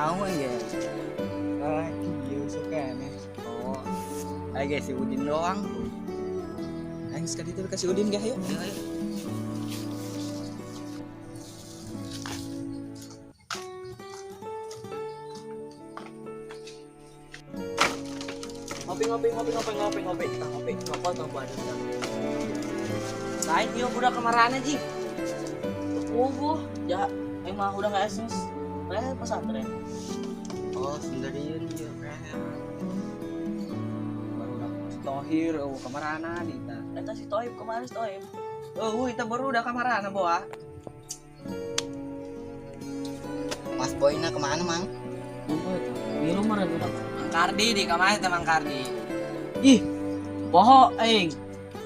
Nyaho ya. Laki ieu suka nih. Oh. Ayo guys, si Udin doang. Aing sekali itu kasih Udin gak yuk. Ayo, ayo. Ngopi ngopi ngopi ngopi ngopi ngopi kita ngopi rokok atau badan. Lain yuk budak kemarahan aja. Tunggu ya emang udah nggak esus. Pesantren. Oh sendirian dia keren. Baru udah si Tohir, oh kamarana di ta. Eta si Tohib kemarin si Tohib. Oh, kita baru udah kamarana boa. Mas Boyna kemana mang? Lupa itu. Ngilu mah budak. Mang Kardi di kamar teh Mang Kardi. Ih, poho aing.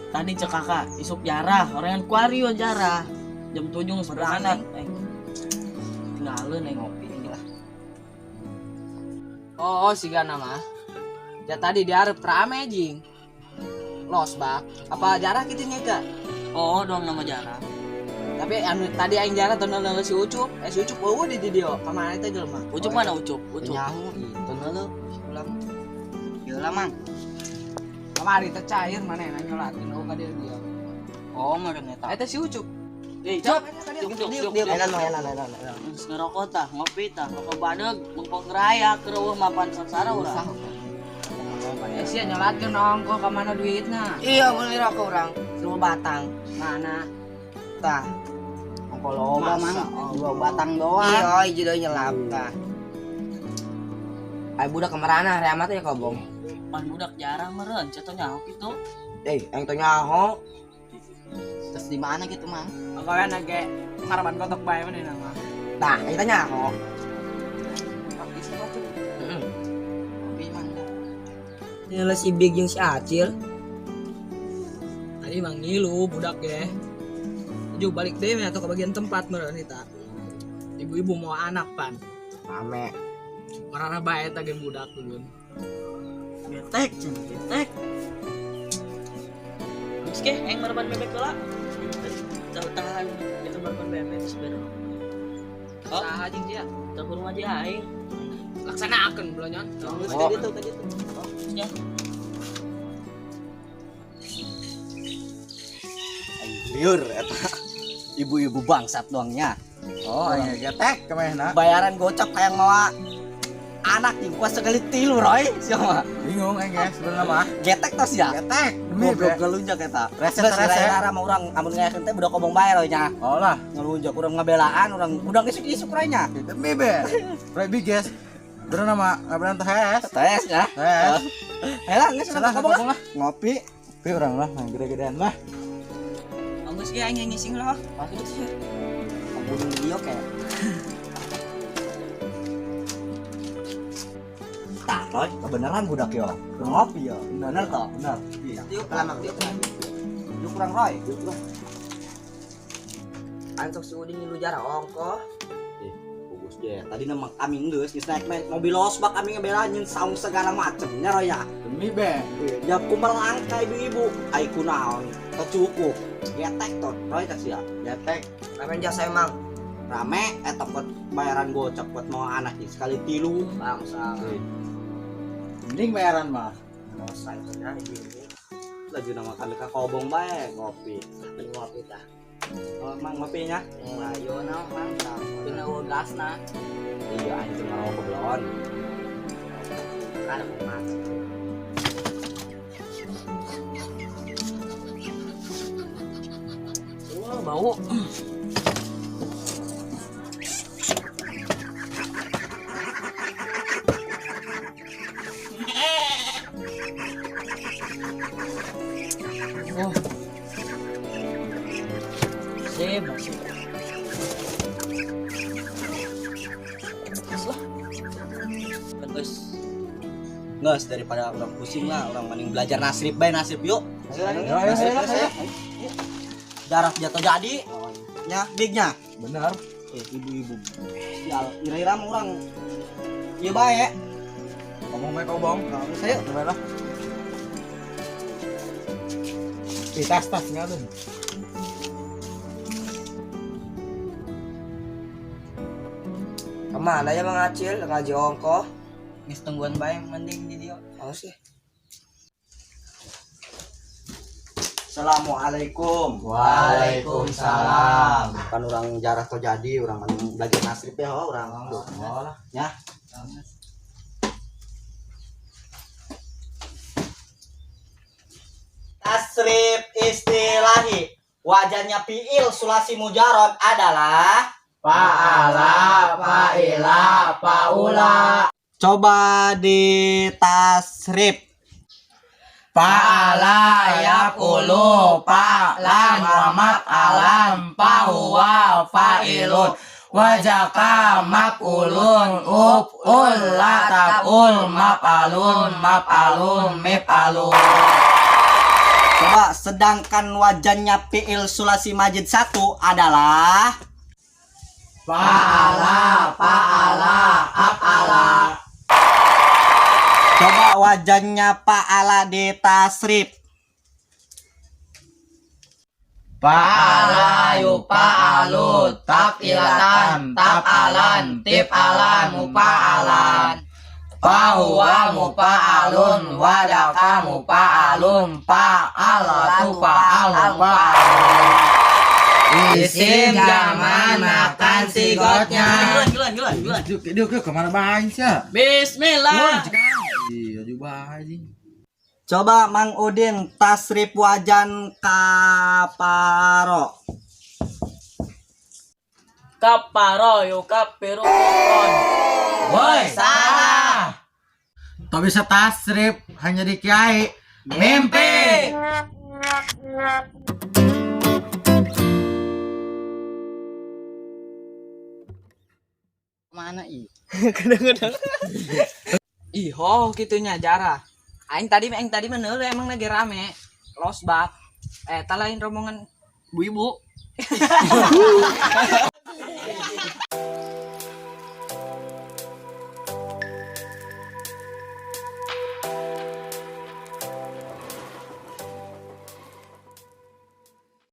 Tadi cek kakak isuk jarah, orangan kuari jarah. Jam 7 geus berangkat aing. Tinggalin aing ngopi ini lah. Oh, siga nama. Ya tadi diarep rame jing. Los bak. Apa jarah kitu nya ka? Oh, doang nama jarah. Tapi anu tadi aing jarah tonton si Ucup. Si Ucup eueuh di dieu. Ka mana teh jelema? Ucup mana Ucup? Ucup. Nyaho itu leuleuh ulang. Ieu lah mang. Kamari teh cair manehna nyolatin eueuh ka dieu dia. Oh, meureun eta. Eta si Ucup. Eh, Cup. Cuk cuk cuk. Enak enak enak enak. Geus ngerokok tah, ngopi tah, rokok badeg, mengpong raya keur eueuh mapan sangsara urang. Sia nyolatkeun ongko ka mana duitna? Iya, meuli rokok urang. 2 batang. Mana? Tah. Ongko loba mang, 2 batang doang. Iya, hiji deui nyelap tah. Ai budak kamarana reamat ya kobong. Pan budak jarang meureun, cenah nyaho kitu. Aing teh nyaho. Terus di mana gitu mang? Pokoknya ge harapan kotok bae mana nama. Tah, aing teh nyaho. Kopi sih kotok. Heeh. Kopi mang. Nyala si Big jeung si Acil. Tadi mang ngilu budak ge. Ju balik deh atau ke bagian tempat meureun eta. Ibu-ibu mau anak pan. Rame. Marana bae eta ge budak dulun. Getek cenah getek. Geus ge aing marban bebek heula. Tahan itu marban bebek terus beres. Oh, saha jeung sia? Teu kurang aja aing. Laksanakeun belonyon. Geus Oh. ka ditu ka ditu. Oh, nya. Liur eta. Ibu-ibu bangsat doangnya. Oh, aing getek kemehna. Bayaran gocap kayak mawa anak jeung kuas sekali tilu Roy siapa? Bingung aing ge sebenarnya mah. Getek tos ya. Getek demi Goblok be. ngelunjak eta. Reset, Geus reset. ira-ira mah urang amun ngayakeun teh budak kobong bae Roy nya. Oh lah, Ngelunjak urang ngabelaan urang udah isuk-isuk Roy nya. demi be. Roy biges. Bener mah ngabelaan teh hes. Tes ya. Tes. Helah geus Salah kobong kobong lah. Ngopi. Tapi urang lah yang gede-gedean lah. Geus ge aing ngising lah. Pasti sih. Pembunuh dia kayak. Tah, Roy, kebenaran budak yo. Ngopi yo. Bener toh? Bener. Iya. Yuk, lama yuk. Yuk kurang Roy. Yuk lah. Antok si Udin ngilu jarah ongkoh. Bagus deh. Tadi nama kami geus geus naik mobil losbak kami ngebela nyin saung segala macemnya Roy ya. Demi be. Ya kumelangka ibu-ibu. Ai kunaon? Teu cukup. Getek toh, Roy kasih ya. Getek. Rame jasa emang. Rame eta buat bayaran gocap buat mau anak nih sekali tilu. Bangsa. Mending bayaran mah. Kosan sebenarnya gini. Laju nama kami ke kobong bae ngopi. Ngopi tah. Oh, mang ngopinya? Ayo na mantap. Pina gasna. Iya, aing teu ngarokok belon. Kan mah. Wah, bau. Oh. Sip, masuk. Terus lah. Geus. Geus daripada orang pusing lah, orang mending belajar nasib bae nasib yuk. Ayo ayo Nasib, ayo. ayo. Darah jatuh jadi. Nya, bignya. Bener. Ibu-ibu. Sial, ira-ira mah urang. Ieu bae. Ngomong bae kobong. Geus ayo. Coba lah. Ih, tas tas ngalun. Kemana ya Mang Acil? Ngaji ongkoh. Geus tungguan bae mending di dieu. Oh sih. Assalamualaikum. Waalaikumsalam. Kan orang jarah to jadi orang kan belajar nasrib ya ho orang. Ya. Tasrif istilahi wajahnya fiil sulasi mujarod adalah Fa'ala, fa'ila, fa'ula. Coba ditasrif. Fa'ala yaqulu fa'lan wa maf'alan fahuwa fa'ilun wa jaka maf'ulun uf'ul la taf'ul maf'alun maf'alun mif'alun. Coba sedangkan wajahnya fiil sulasi majid satu adalah Fa'ala fa'ala af'ala. Coba wajahnya fa'ala ditasrif. Fa'ala yufa'alu taf'ilatan taf'alan tif'alan mufa'alan. Fahuwa mufa'alun wadaka mufa'alun fa'alatu fa'alun fa'alun. Isim zaman makan sigotnya. Giluan, giluan, giluan. Diuk, diuk, kemana bae sih? Bismillah. Iya, juga aja. Coba Mang Udin tasrif wajan kaparo. Kaparo yukapiru kufron. Woi, salah. Tak bisa tasrif, hanya di kiai. Mimpi. Mana ih? Ih, ho kitunya jarah. Aing tadi mah neuleuh emang lagi rame. Losbak. Eh, lain rombongan bu ibu.